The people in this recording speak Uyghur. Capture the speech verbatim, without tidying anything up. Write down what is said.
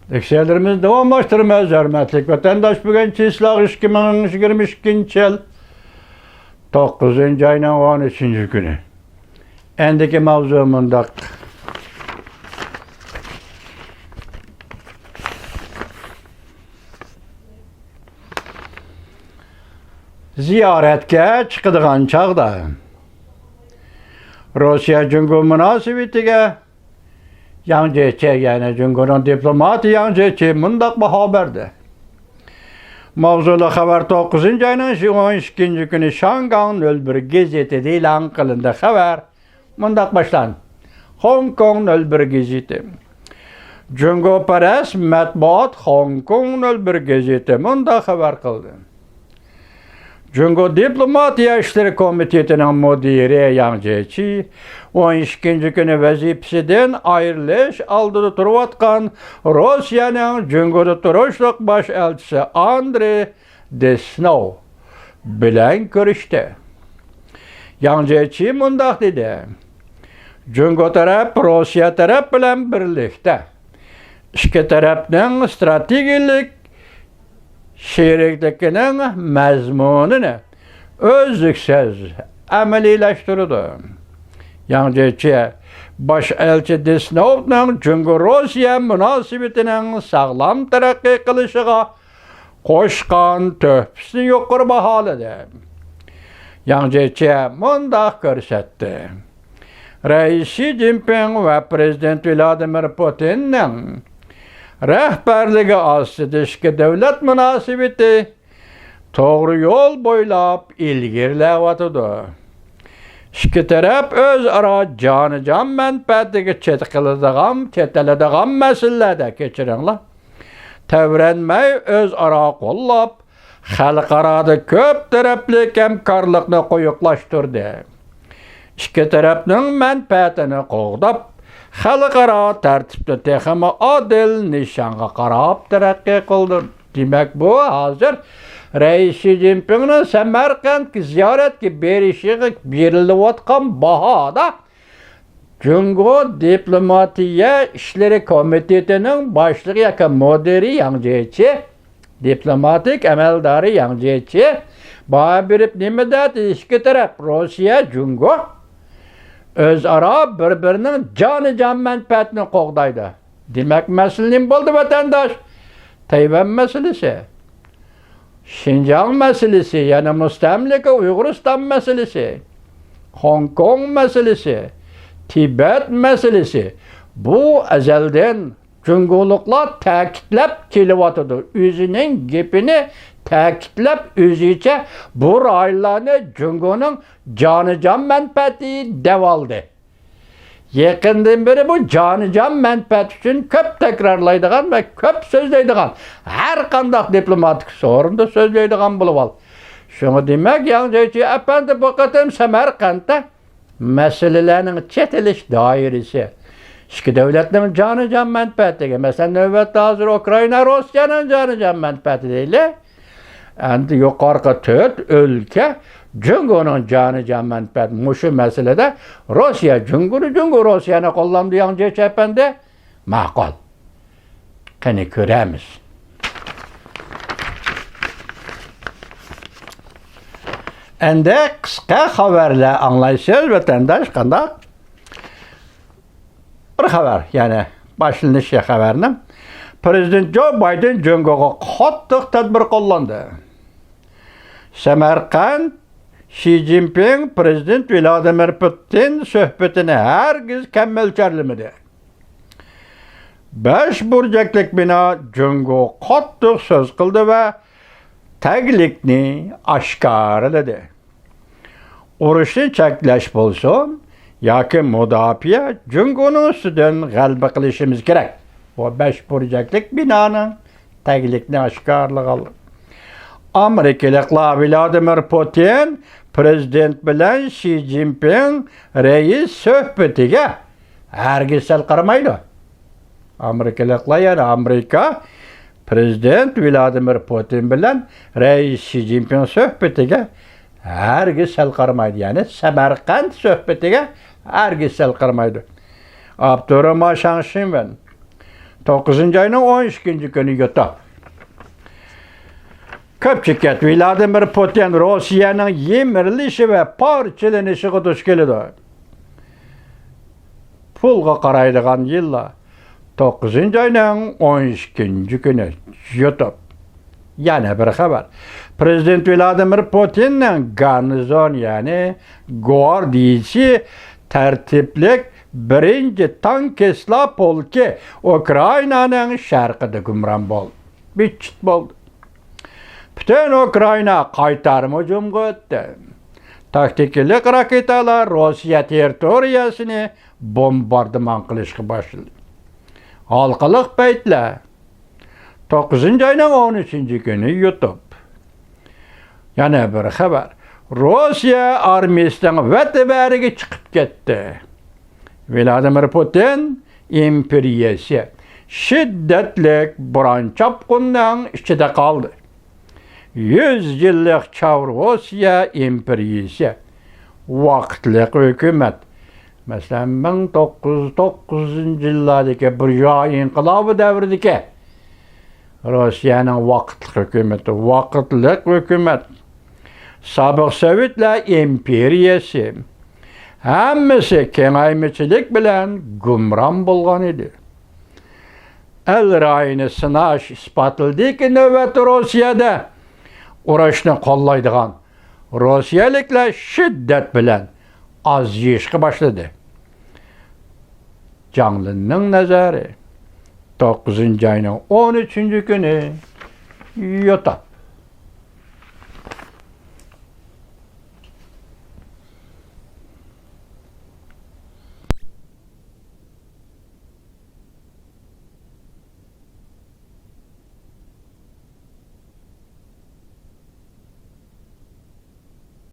لېكسىيەلىرىمىزنى داۋاملاشتۇرىمىز. ھۆرمەتلىك ۋەتەنداش، بۈگۈن چىسلاغ ئىككى مىڭ يىگىرمە ئىككىنچى يىل، توققۇزىنچى ئاينىڭ ئون ئۈچىنچى كۈنى. ئەندىكى ماۋزۇ مۇنداق. زىيارەتكە چىقىدىغان چاغدا روسىيە جۇڭگو مۇناسىۋىتىگە ياڭ جيېچى، يەنى جۇڭگونىڭ دىپلوماتى ياڭ جيېچى مۇنداق باھا بەردى. ماۋزۇلۇق خەۋەر توققۇزىنچى ئاينىڭ ئون ئىككىنچى كۈنى شاڭگاڭ نۆل بىر گېزىتىدە ئېلان قىلىندى. خەۋەر مۇنداق باشلاندى. خوڭكوڭ نۆل بىر گېزىتى. جۇڭگوپەرەس مەتبۇئات خوڭكوڭ نۆل بىر گېزىتى مۇنداق خەۋەر قىلدى. جۇڭگو دىپلوماتىيە ئىشلىرى كومىتېتىنىڭ مۇدىرى ياڭ جيېچى ئون ئىككىنچى كۈنى ۋەزىپىسىدىن ئايرىلىش ئالدىدا تۇرۇۋاتقان روسىيەنىڭ جۇڭگودا تۇرۇشلۇق باش ئەلچىسى ئاندرې دېسنوۋ بىلەن كۆرۈشتى. ياڭ جيېچى مۇنداق دېدى: جۇڭگو تەرەپ روسىيە تەرەپ بىلەن بىرلىكتە ئىككى تەرەپنىڭ ئىستراتېگىيەلىك شېرىكلىكىنىڭ مەزمۇنىنى ئۈزلۈكسىز ئەمەلىيلەشتۈرىدۇ. ياڭ جيېچى باش ئەلچى دېسنوۋنىڭ جۇڭگو روسىيە مۇناسىۋىتىنىڭ ساغلام تەرەققىي قىلىشىغا قوشقان تۆھپىسىنى يۇقىرى باھالىدى. ياڭ جيېچى مۇنداق كۆرسەتتى: رەئىس شى جىنپىڭ ۋە پىرېزىدېنت ۋلادىمىر پۇتىننىڭ رەھبەرلىكى ئاستىدا ئىككى دۆلەت مۇناسىۋىتى توغرا يول بويلاپ ئىلگىرىلەۋاتىدۇ. ئىككى تەرەپ ئۆزئارا جانىجان مەنپەئەتىگە چېتىقىلىدىغان، چېتىلىدىغان مەسىلىلەردە، كەچۈرۈڭلار، تەۋرەنمەي ئۆزئارا قوللاپ، خەلقئارادا كۆپ تەرەپلىك ھەمكارلىقنى قويۇقلاشتۇردى. ئىككى تەرەپنىڭ مەنپەئەتىنى قوغداپ، خەلقئارا تەرتىپنى تېخىمۇ ئادىل نىشانغا قاراپ تەرەققىي قىلدۇردى. دېمەك، بۇ ھازىر رەئىس شى جىنپىڭنىڭ سەمەرقەنتكە زىيارەتكە بېرىشىغا بېرىلىۋاتقان باھادا جۇڭگو دىپلوماتىيە ئىشلىرى كومىتېتىنىڭ باشلىقى ياكى مۇدىرى ياڭ جيېچى، دىپلوماتىك ئەمەلدارى ياڭ جيېچى باھا بېرىپ نېمە دەدى؟ ئىككى تەرەپ، روسىيە، جۇڭگو ئۆزئارا بىر-بىرىنىڭ جانىجان مەنپەئەتىنى قوغدايدۇ. دېمەك، مەسىلە نېمە بولدى، ۋەتەنداش؟ تەيۋەن مەسىلىسى، شىنجاڭ مەسىلىسى، يەنى مۇستەملىكە ئۇيغۇرىستان مەسىلىسى، خوڭكوڭ مەسىلىسى، تىبەت مەسىلىسى، بۇ ئەزەلدىن جۇڭگولۇقلار تەكىتلەپ كېلىۋاتىدۇ. ئۆزىنىڭ گېپىنى تەكىتلەپ، ئۆزىچە بۇ رايونلارنى جۇڭگونىڭ جانىجان مەنپەئەتى دەۋالدى. يېقىندىن بېرى بۇ جانىجان مەنپەئەت ئۈچۈن كۆپ تەكرارلايدىغان ۋە كۆپ سۆزلەيدىغان، ھەر قانداق دىپلوماتىك سورۇندا سۆزلەيدىغان بولۇۋالدى. شۇڭا دېمەك، ياڭ جيېچى ئەپەندى بۇ قېتىم سەمەرقەنتتە مەسىلىلەرنىڭ چېتىلىش دائىرىسى، ئىككى دۆلەتنىڭ جانىجان مەنپەئەتىگە، مەسىلەن، نۆۋەتتە ھازىر ئۇكرائىنا روسىيەنىڭ جانىجان مەنپەئەتى دەيلى. ئەمدى يۇقارقى تۆت ئۆلكە جۇڭگونىڭ جانىجان مەنپەئەت، مۇشۇ مەسىلىدە روسىيە جۇڭگونى، جۇڭگو روسىيەنى قوللامدۇ، ياڭ جيېچى ئەپەندى. ماقۇل. قېنى كۆرەمىز. ئەندى قىسقا خەۋەرلەر ئاڭلايسىز، ۋەتەنداش، قانداق؟ بىر خەۋەر، يەنى باشلىنىشى خەۋەرنىڭ. پىرېزىدېنت جو بايدېن جۇڭگوغا قاتتىق تەدبىر قوللاندى. سەمەرقەنت، شى جىنپىڭ، پىرېزىدېنت ۋلادىمىر پۇتىن سۆھبىتىنى ھەرگىز كەم مۆلچەرلىمىدى. بەش بۇرجەكلىك بىنا جۇڭگو قاتتىق سۆز قىلدى ۋە تەگلىكنى ئاشكارىلىدى. ئۇرۇشنى چەكلەش بولسۇن ياكى مۇداپىئە، جۇڭگونىڭ ئۈستىدىن غەلىبە قىلىشىمىز كېرەك. بۇ بەش بۇرجەكلىك بىنانىڭ تەگلىكنى ئاشكارىلىغان. ئامېرىكىلىقلار ۋلادىمىر پۇتىن پىرېزىدېنت بىلەن شى جىنپىڭ رەئىس سۆھبىتىگە ھەرگىز سەل قارىمايدۇ. ئامېرىكىلىقلار، يەنى ئامېرىكا پىرېزىدېنت ۋلادىمىر پۇتىن بىلەن رەئىس شى جىنپىڭ سۆھبىتىگە ھەرگىز سەل قارىمايدۇ. يەنى سەمەرقەنت سۆھبىتىگە ھەرگىز سەل قارىمايدۇ. ئاپتورۇم شاڭ شىنۋېن. توققۇزىنچى ئاينىڭ ئون ئىككىنچى كۈنى يۇتۇپ. كۆپچىكەت ۋلادىمىر پۇتىن روسىيەنىڭ يىمىرىلىشى ۋە پارچىلىنىشىغا دۇچ كېلىدۇ. پۇلغا قارايدىغان يىللار. توققۇزىنچى ئاينىڭ ئون ئىككىنچى كۈنى يۇتۇپ. يەنە بىر خەۋەر. پرېزىدېنت ۋلادىمىر پۇتىننىڭ گارنىزون، يەنى گۋاردىيىسى تەرتىپلىك بىرىنچى تانكىستلار پولكى ئۇكرائىنانىڭ شەرقىدە گۇمران بولدى. بىتچىت بولدى. پۈتۈن ئۇكرائىنا قايتارما ھۇجۇمغا ئۆتتى. تاكتىكىلىق راكېتالار روسىيە تېررىتورىيەسىنى بومباردىمان قىلىشقا باشلىدى. ھالقىلىق پەيتلەر. توققۇزىنچى ئاينىڭ ئون ئۈچىنچى كۈنى يۇتۇپ. يەنە بىر خەۋەر. روسىيە ئارمىيىسىنىڭ ۋەتىۋەرىگە چىقىپ كەتتى. ۋلادىمىر پۇتىن ئىمپېرىيەسى شىددەتلىك بوران-چاپقۇننىڭ ئىچىدە قالدى. يۈز يىللىق چاۋروسىيە ئىمپېرىيىسى، ۋاقىتلىق ھۆكۈمەت. مەسىلەن، مىڭ توققۇز يۈز توققۇزىنچى يىللاردىكى بۇرژۇئا ئىنقىلابى دەۋرىدىكى روسىيەنىڭ ۋاقىتلىق ھۆكۈمىتى، ۋاقىتلىق ھۆكۈمەت، سابىق سوۋېتلار ئىمپېرىيەسى، ھەممىسى كېڭەيمىچىلىك بىلەن گۇمران بولغان ئىدى. ئەل رايىنى سىناش ئىسپاتلىدىكى، نۆۋەتتە روسىيەدە ئۇرۇشنى قوللايدىغان روسىيەلىكلەر شىددەت بىلەن ئازىيىشقا باشلىدى. جاڭ لىننىڭ نەزەرى. توققۇزىنچى ئاينىڭ ئون ئۈچىنچى كۈنى يۇتۇپ.